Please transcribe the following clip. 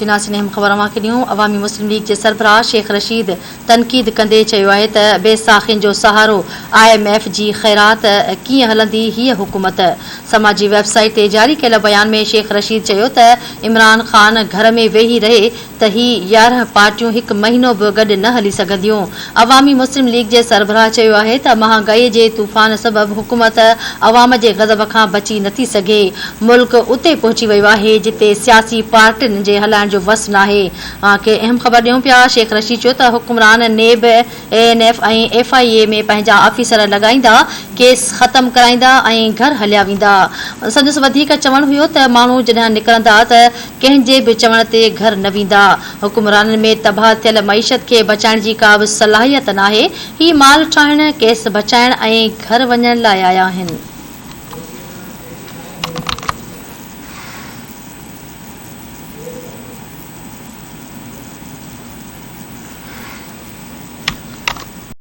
چناسين اهم خبر اوهان کي ڏيون، عوامي مسلم ليگ جي سربراهه شيخ رشيد تنقيد ڪندي چيو آهي ته بيساکين جو سهارو I M F جي خيرات ڪيئن هلندي هيء حڪومت؟ سماجي ويب سائيٽ تي جاري ڪيل بيان ۾ شيخ رشيد چيو ته عمران خان گهر ۾ ويهي رهي ته هي 11 پارٽيون هڪ مهينو به گڏ نه هلي سگهنديون. عوامي مسلم ليگ جي سربراهه چيو آهي ته مهانگائي جي طوفان سبب حڪومت عوام جي غضب کان بچي نٿي سگهي، ملڪ اتي پهچي ويو آهي جتي سياسي پارٽين جي هلائڻ جو وس ناهي. اوهان کي اهم خبر ڏيون پيا، شيخ رشيد چيو ته حڪمران NAB, A N F ۽ F I A ۾ پنهنجا آفيسر لڳائيندا، ڪيس ختم ڪرائيندا ۽ گهر هليا ويندا. سندس وڌيڪ چوڻ هيو ته ماڻهو جڏهن نڪرندا ته ڪنهن جي به چوڻ تي گهر نه ويندا. حڪمرانن ۾ تباهه ٿيل معيشت کي بچائڻ جي ڪا به صلاحيت ناهي. هي مال ٺاهڻ، ڪيس بچائڻ ۽ گهر وڃڻ لاء آيا آهن.